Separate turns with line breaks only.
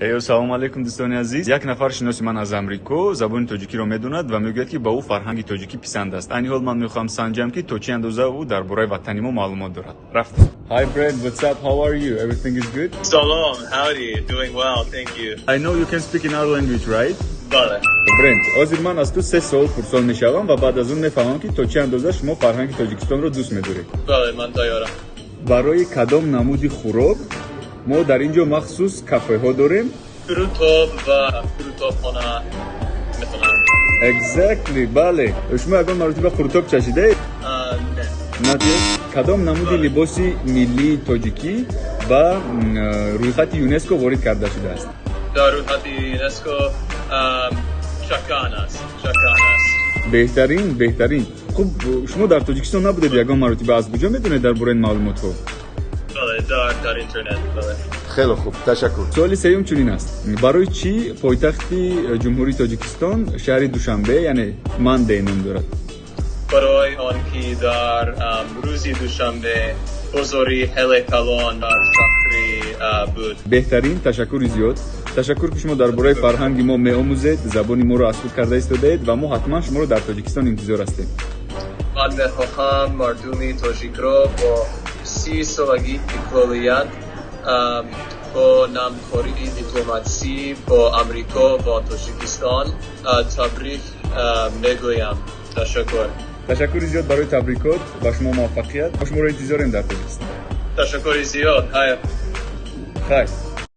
Эё, салому алейкум, дӯстони азиз. Як нафар шиноси ман аз Амрико забони тоҷикиро медонад ва мегӯяд, ки ба ӯ фарҳанги тоҷикӣ писанд аст. Айни ҳол ман мехоҳам санҷам, ки то чӣ андоза ӯ дар бораи ватани мо маълумот дорад. Рафтем. Hi Brent, what's up? How are you? Everything is good?
Салом, howdy, doing well, thank you.
I know you can speak in our language, right?
Бале.
Брент, ҳозир ман аз ту се суол пурсон мешавам ва баъд аз он мефаҳмам, ки то чӣ андоза шумо фарҳанги Тоҷикистонро дӯст медоред.
Бале, ман тайёрам.
Барои кадом намуди хӯрок мо дар ин ҷо махсус кафеҳо дорем?
Қурутоб ва қурутобхона метавонам.
Exactly, бале. Шумо ягон маротиба қурутоб чашидаед?
Не.
Не. Кадом намуди либоси миллии тоҷикӣ ба рӯйхати ЮНЕСКО ворид карда шудааст?
Дар рӯйхати ЮНЕСКО чакан аст. Чакан аст.
Беҳтарин, беҳтарин. Хуб, шумо дар Тоҷикистон набудед ягон маротиба, аз куҷо медонед дар бораи ин маълумотҳо?
Бале, дар интернет, бале.
Хеле хуб, ташаккур.
Суоли сеюм чунин аст: барои чӣ пойтахти Ҷумҳурии Тоҷикистон шаҳри Душанбе, яъне Monday, ном дорад?
Барои он ки дар рӯзи душанбе бозори хеле калон дар шаҳри буд.
Беҳтарин, ташаккури зиёд. Ташаккур, ки шумо дар бораи фарҳанги мо меомӯзед, забони моро аз худ карда истодаед ва мо ҳатман шуморо дар Тоҷикистон интизор ҳастем.
Ман мехоҳам мардуми тоҷикро бо 30 солагии истиқлолият, бо ҳамкории дипломатсӣ бо Амрико ва Тоҷикистон табрик мегӯям. Ташаккур.
Ташаккури зиёд барои табрикот. Ба шумо муваффақият, мо шуморо интизорем дар Тоҷикистон.
Ташаккури зиёд. Хайр.
Хайр.